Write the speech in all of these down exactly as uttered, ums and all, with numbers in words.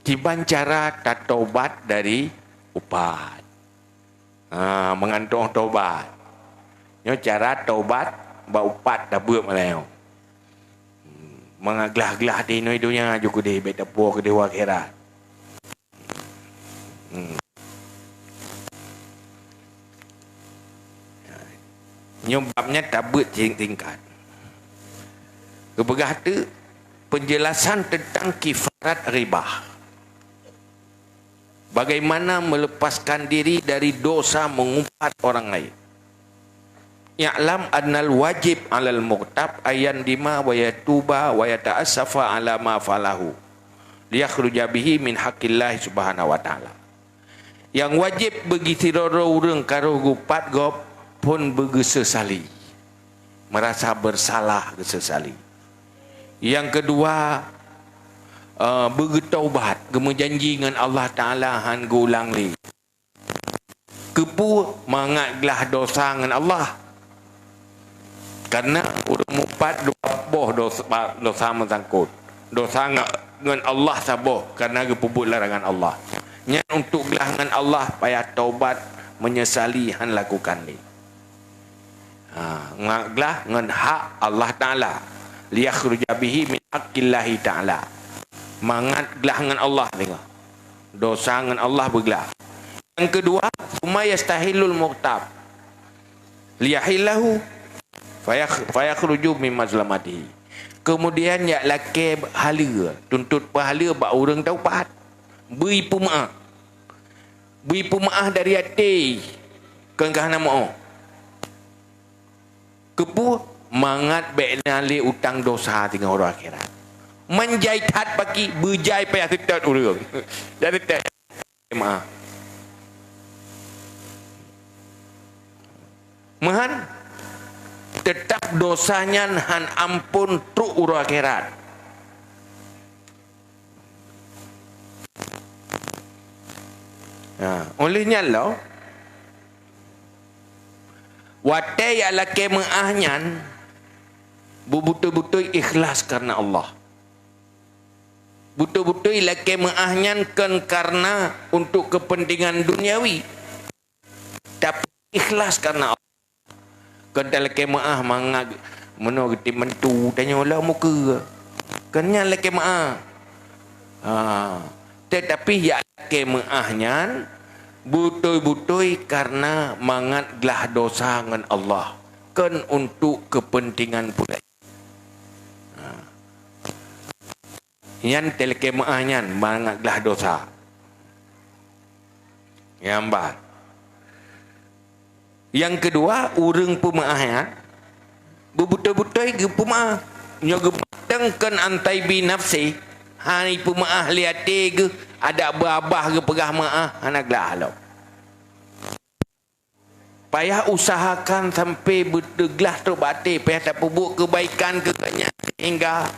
Kiban cara tatobat dari upat. Ha, meugantung tobat. Nyoe cara tobat bak upat tabeuet malam nyoe. Hmm, mangat glah-glah di inoe donya ju keudeh, bèk tapuwoe keudeh u akhirat. Hmm. Nyoe bab nyan tabeuet sing-, singkat. Geupeugah teuk penjelasan tentang kifarat ribah. Bagaimana melepaskan diri dari dosa mengumpat orang lain. I'lam annal wajib 'alal mughtab ayyandima wa yatuba wa yata'assafa 'ala ma fa'alahu liyakhruja bihi min haqqillahi subhanahu wa ta'ala. Nyang wajéb bagi sidroe-droe ureuëng ka rôh geupat gob phon beugeuseuseuli, meurasa beusalah geuseuseuli. Nyang keudua, eh, beugeutobat, geumeujanji ngon Allah Taala hán geuulang lé. Keupeue? Mangat glah dosa ngon Allah. Karena ureuëng mupat dua boh dosa, dosa meusangkot. Dosa ngon Allah saboh karena geupeubuet larangan Allah. Nyan untuk glah ngon Allah payah taubat menyesali hán lakukan lé. Ha, mangat glah ngon hak Allah Taala. Liyakhruja bihi min haqqillahi Taala. Mangat glah ngon Allah deungoe. Dosa ngon Allah beuglah. Nyang keudua, summa yastahillul mughtab liyahillahu fayakh-, fayakhruju min mazlamatihi. Kemudian jak lakée haleue, tuntut peuhaleue bak ureuëng taupat. Bri peumeuáh. Bri peumeuáh dari até keu kah na meuoh. Keupeue? Mangat bék na lé utang dosa singoh uroe akhirat. Manjai that paki, beujai payah seutôt ureuëng. Jadi teuh. Meuhan, teutap dosa nyan hán ampôn trok uroe akhirat. Ha, óh lheueh nyan lom, watée jak lakée meuáh nyan, beubeutôi-beutôi ikhlas karena Allah. Beutôi-beutôi lakée meuáh nyan kon karena untuk kepentingan duniawi, tapi ikhlas karena Allah. Kon talakée meuáh mangat meunoe geutem mantu tanyoe lom mukeue. Kon nyan lakée meuáh. Ha, tetapi jak lakée meuáh nyan beutôi-beutôi karena mangat glah dosa ngon Allah, kon untuk kepentingan pulai. Ha. Nyan talakée meuáh nyan mangat glah dosa. Nyang ba. Nyang keudua, ureuëng peumeuáh nyan beubeutôi-beutôi geupeumeuáh. Nyoe geupeuteng kon an thaibi nafsi, hana peumeuáh lé até geuh, adak beuabah geupeugah meuáh, hana glah lom. Payah usahakan sampai beuteuglah trok bak até, payah tapeubuet keubaikan keu gobnyan sehingga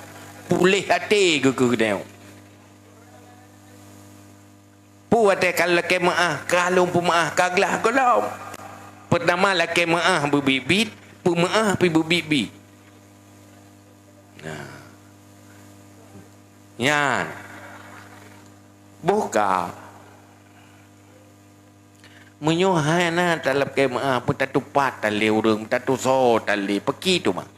puléh até geuh keu geutanyoe. Peue watée ka lakée meuáh, ka lôn peumeuáh, ka glah gohlom. Peutama lakée meuáh beubiet-biet, peumeuáh pih beubiet-biet. Nah. Nyan. Boh ka. Meunyoe hana talakée meuáh, peue tatupat talé ureuëng, tatusoe talé, peuki teuma.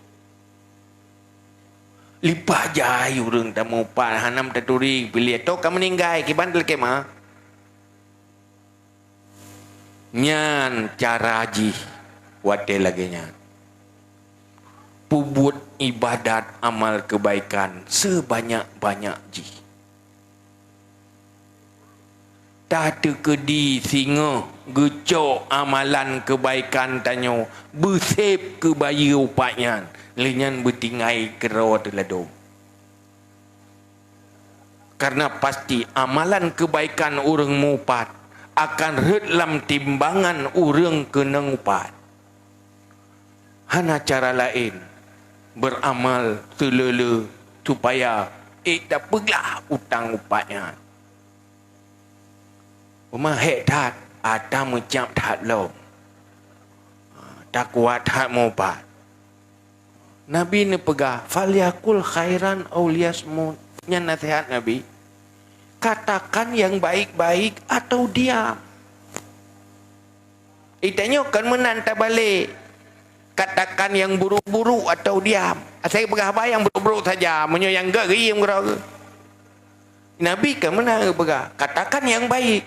Lipat jai ureuëng tameupat, hana taturi piléh, toh ka meuninggai, kiban talakée meuáh. Nyan cara jih watée lagée nyan. Peubuet iébadat amal keubaikan seubanyak-banyak jih. Tateukeudi singoh geucok amalan keubaikan tanyoe beuseb keu bayeue upat nyan, lheueh nyan beutinggai keudroe teuladôm. Karena pasti amalan keubaikan ureuëng mupat akan rhot lam timbangan ureuëng keunong upat. Hana cara laén beuramal seuleuleue supaya ék tapeuglah utang upat nyan. Uma hék that, ata meucab that lom. Takuat that mupat. Nabi neupeugah, "Falyakul khairan aw liyasmut." Nyan naseuhat Nabi. Katakan yang baik-baik atau diam. Itanyoe kan meunan tabalek. Katakan yang buruk-buruk atau diam. Asai peugah haba yang buruk-buruk saja, meunyoe nyang gét geuyiem keudroe. Nabi kan meunan geupeugah, katakan yang baik.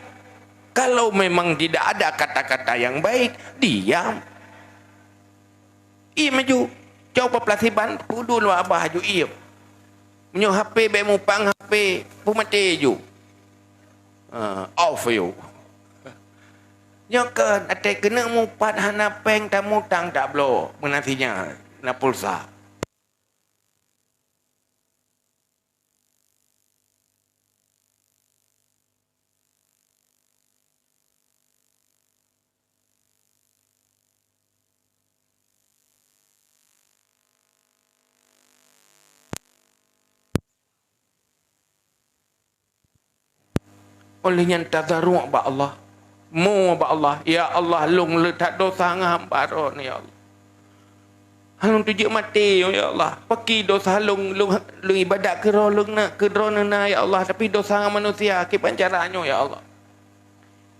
Kalau memang tidak ada kata-kata yang baik, diam. Iem laju. Cok peuplah siban, peuduek lom babah laju iem. Meunyoe H P bèk mupang H P, peumaté laju. Ha, off laju. Nyoe keuh, até keuneuk mupat hana péng tamutang tabloe, meunan sinyal, na pulsa. Óh lheueh nyan tadharuk bak Allah. Mo bak Allah, "Ya Allah, lôn le that dosa ngon hamba Droe nyoe, ya Allah. Lôn teujeuet maté, ya Allah. Pakri dosa lôn, lôn, lôn ibadat keu Droe lôn na, keu Droeneuh na, ya Allah, tapi dosa ngon manusia, kiban cara nyoe, ya Allah.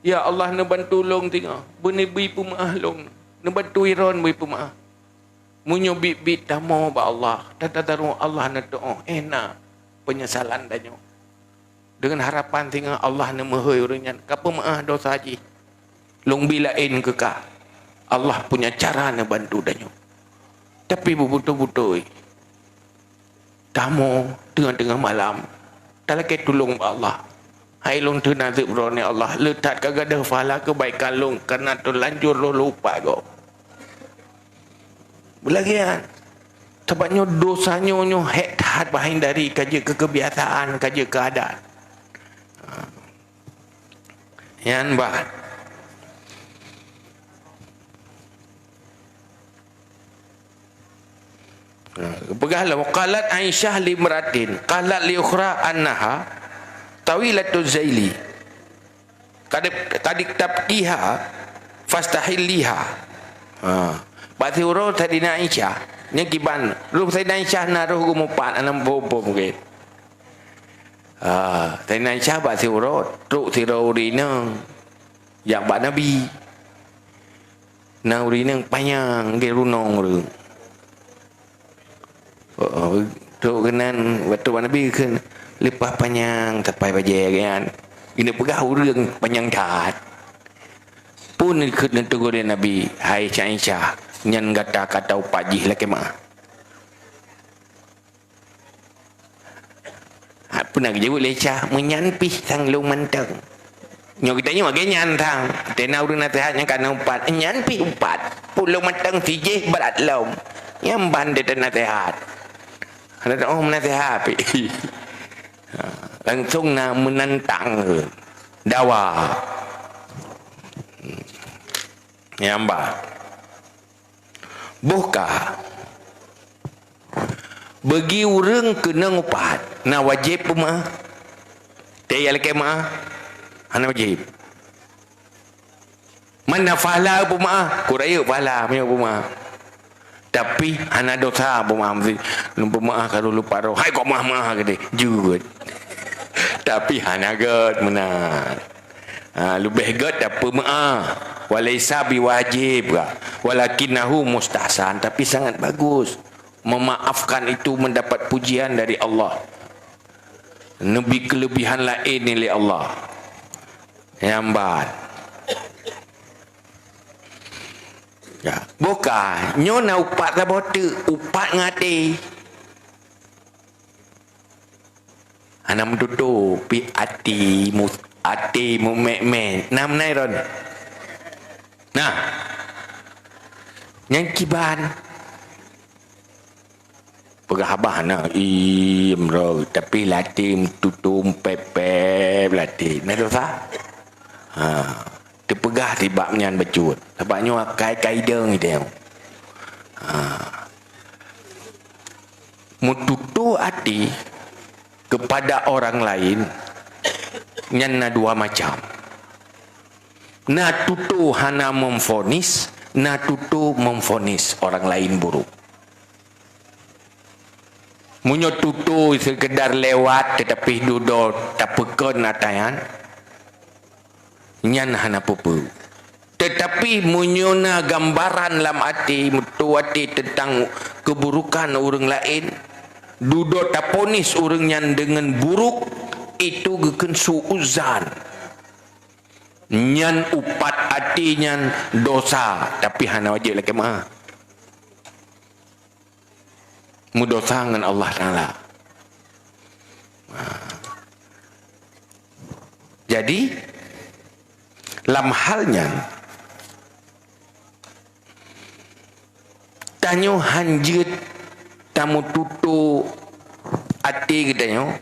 Ya Allah, neubantu lôn singoh, beuneubi peumeu'ah lôn, neubantu Droeneuh bri peumeu'ah." Meunyoe biet-biet tamoe bak Allah, tatadharuk Allah neutu'oh, eh na peunyesalan tanyoe. Deungon harapan singoh Allah neumeuhôi ureuëng nyan ka peumeu'ah dosa jih. Lôn bi laén keu ka. Allah punya cara neubantu tanyoe. Tapi beubeutôi-beutôi tamoe teungoh-teungoh malam, talakée tulông bak Allah. "Hai lôn teunazeueb Droeneuh, ya Allah, le that ka gadôh pahala keubaikan lôn, kareuna teulanjur lôn lupa gob." Beulagian. Sabab nyoe dosa nyoe, nyoe hék that bahindari ka jeuet keu keubiasaan, ka jeuet keu adat. Ha. Nyan bah. Ha, peugah lom, qalat Aisyah li imra'atin, qalat li ukhra annaha tawilatuz zaili. Kad, kad iktabtiha fastahilliha. Ha. Bak siuroe Saidina Aisyah, nyan kiban, roh Saidina Aisyah na roh geumupat, hana muphom-phom mungken. Ha, Saidina Aisyah bak siuroe, trok sidroe ureuëng inong jak bak Nabi. Na ureuëng inong panyang di runong ureuëng. Oh, trok keunan, watée bak Nabi kheun leupah panyang sapai bajée geuh nyan. Geuneuk peugah ureuëng panyang that. Phon kheun neutegur lé Nabi, "Hai Aisyah, nyan gata ka taupat jih, lakée meu'ah." Ha, peue na geujaweueb lé Aisyah, "Meunyan pih sang lôn mantong." Nyoe geutanyoe lagée nyan sang. Teuh na ureuëng naseuhat nyang ka na upat, "Nyan pih upat. Peue lôn mantong sijih brat lom." Nyan ban teuh naseuhat. Hana teu'oh meunaseuhat pih. Ha, langsong na meunantang. Dawa. Nyan ban. Boh ka. Bagi ureuëng keunong upat, na wajéb peumeu'ah. Teuh lakée meu'ah, hana wajéb. Man na pahala peumeu'ah, kurayeuk pahala meunyoe peumeu'ah. Tapi hana dosa peumeu'ah, meusti lôn peumeu'ah ka lôn lupa droe. Hai kok meu'ah-meu'ah keudeh, jeuet. Tapi hana gét meunan. Ha, leubeh gét tapeumeu'ah. Walaisa biwajib ka. Walakinnahu mustahsan, tapi sangat bagus. Memaafkan itu mendapat pujian dari Allah. Neubi keulebihan laén lé Allah. Nyan ban. Ya, boh ka, nyoe na upat saboh teuk, upat ngon até. Hana meututoe, pih até mu-, até mumét-mét. Na meunan droen? Nah. Nyan kiban. Peugah haba na, iem droe, tapi lam até meututoe pép-pép lam até. Na dosa? Ha. Teupeugah sibak nyan bacut. Sabab nyoe akai-kai deung idéh. Ha. Meututoe até kepada orang lain nyan na dua macam. Na tutoe hana memvonis, na tutoe memvonis orang lain buruk. Meunyoe tutoe seukeudar lewat teutapi dudoe tapeukon ata nyan, nyan hana peue-peue. Teutapi meunyoe na gambaran lam até, meututoe até teuntang keuburukan ureuëng laén, dudoe taponis ureuëng nyan deungon buruk, itu geukheun suuzan. Nyan upat até nyan dosa, tapi hana wajéb lakée meu'ah. Meudosa ngon Allah Taala. Jadi, lam hal nyan, tanyoe hanjeuet tameututoe até geutanyoe,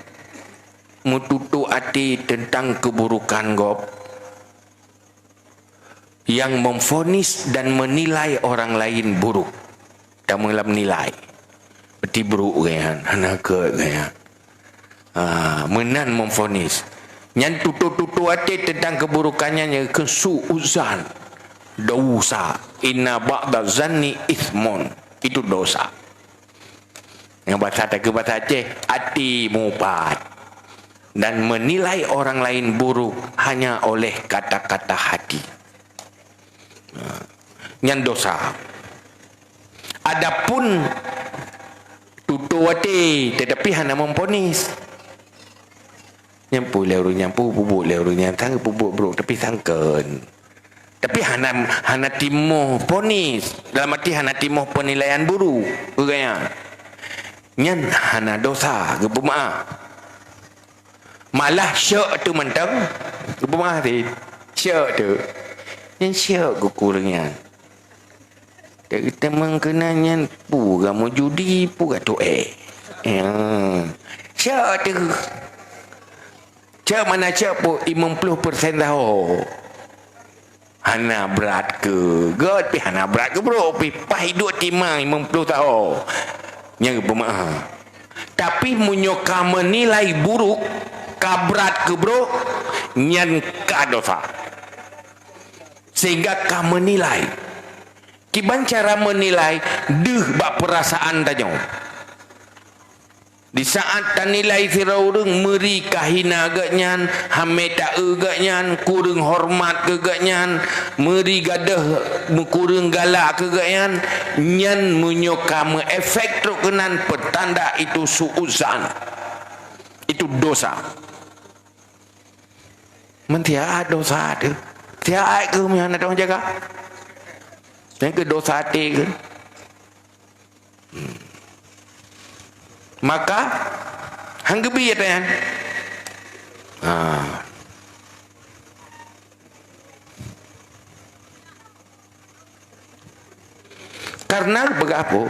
meututoe até teuntang keuburukan gob, yang memvonis dan menilai orang lain buruk. Tameulam nilai. Berarti buruk geuhnyan, hana gét geuhnyan. Ha, meunan memvonis. Nyan tutoe-tutoe até teuntang keuburukan nyan nyang kheun suuzan. Dosa. Inna ba'da zanni itsmun. Itu dosa. Nyang basa takheun basa Aceh, até mupat. Dan menilai orang lain buruk hanya oleh kata-kata hati. Ha. Nyan dosa. Adapun tutoe até, teutapi hana memvonis. Nyan peue lé ureuëng nyan, peue peubuet lé ureuëng nyan, sang peubuet brok, tapi sangkon. Tapi hana, hana timoh vonis, dalam arti hana timoh penilaian buruk, peue gaya. Nyan hana dosa, geupeumaaf. Malah syok tu mantong, geupeumaaf teuh. Syok tu. Nyan syok geukureueng nyan. Teuma keunan nyan peue ga meujudi, peue ga tu'ék. Ya. Syok teuh. Cok mana cok pun limong puluh persen saho. Hana brat keu gét, pi hana brat keu brok, pi paih duek timang limong puluh saho. Nyang geupeumaaf. Tapi meunyoe ka meunilai buruk, ka brat keu brok, nyan ka dosa. Sehingga ka meunilai. Kiban cara meunilai deuh bak peurasaan tanyoe. Di saat tanilai sidroe ureuëng meuri kahina geuhnyan, hamé ta-eu geuhnyan, kureueng horeumat keu geuhnyan, meuri gadôh meukureueng galak keu geuhnyan, nyan meunyoe ka meuefek trok keunan peutanda itu suuzan. Itu dosa. Meuntia dosa teuh. Tiap keuh meuhan na dong jaga. Dan keu dosa até keuh. Maka hang geubi ata nyan. Ha. Karena beugah po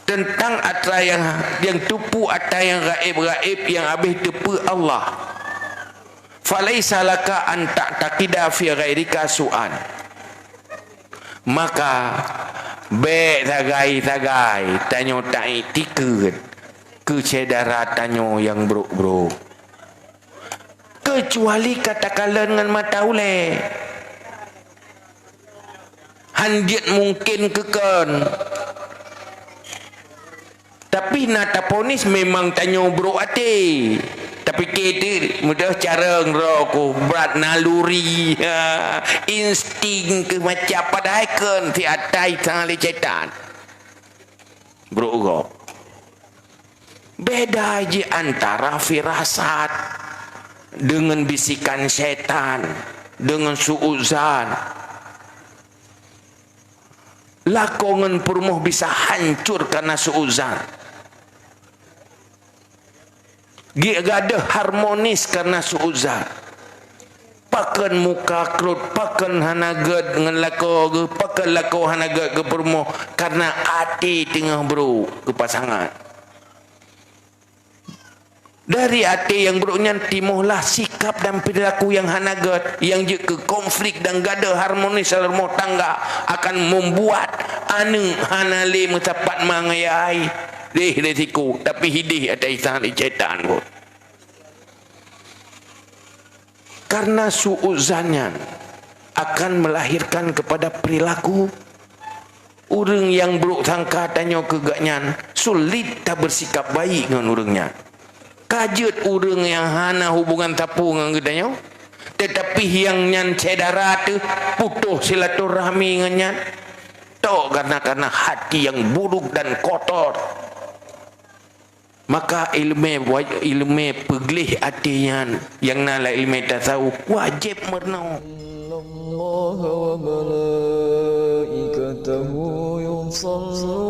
teuntang atra yang, yang tupu atra yang gaib-gaib yang habéh teupeu Allah. Falaisa laka an ta'taqida fi ghairika su'an. Maka bék sagai-sagai tanyoe taiktikeuet keu syedara tanyoe nyang brok-brok. Keucuali ka takalon ngon mata ulée. Hanjeuet mungken keu kon. Tapi na taponis memang tanyoe brok até. Tapike teuh mudah carông droe ku brat naluri, ha, insting keu macam padahai kon si atai sang lé syaitan. Brok gob. Beda ji antara firasat dengan bisikan setan, dengan suuzan. Lakoe ngon peurumoh bisa hancor karena suuzan. Gadôh harmonis karena suuzan. Pakon muka krot, pakon hana gét ngon lakoe geuh, pakon lakoe hana gét keu peurumoh, karena até teungoh brok keu pasangan. Dari até nyang brok nyan timohlah sikap dan perilaku nyang hana gét, nyang jeuet keu konflik dan gadôh harmonis dalam rumoh tangga akan membuat aneuk hana lé meusapat mangai ai. Deh resiko, tapi hideh ata isang lé syaitan kot. Karena suuzan nyan akan melahirkan kepada perilaku ureuëng nyang brok sangka tanyoe keu geuhnyan, Sulit tabersikap baik ngon ureuëng nyan. Ka jeuet ureuëng nyang hana hubungan sapeue ngon geutanyoe, teutapi nyang nyan syedara teuh putôh silaturahmi ngon nyan. Tok karena, karena hati yang buruk dan kotor. Maka iéleumé wa-, iéleumé peugleh até nyan, nyang na lam iéleumé tasawuf, wajéb meurunoe. إن الله وملائكته يصلون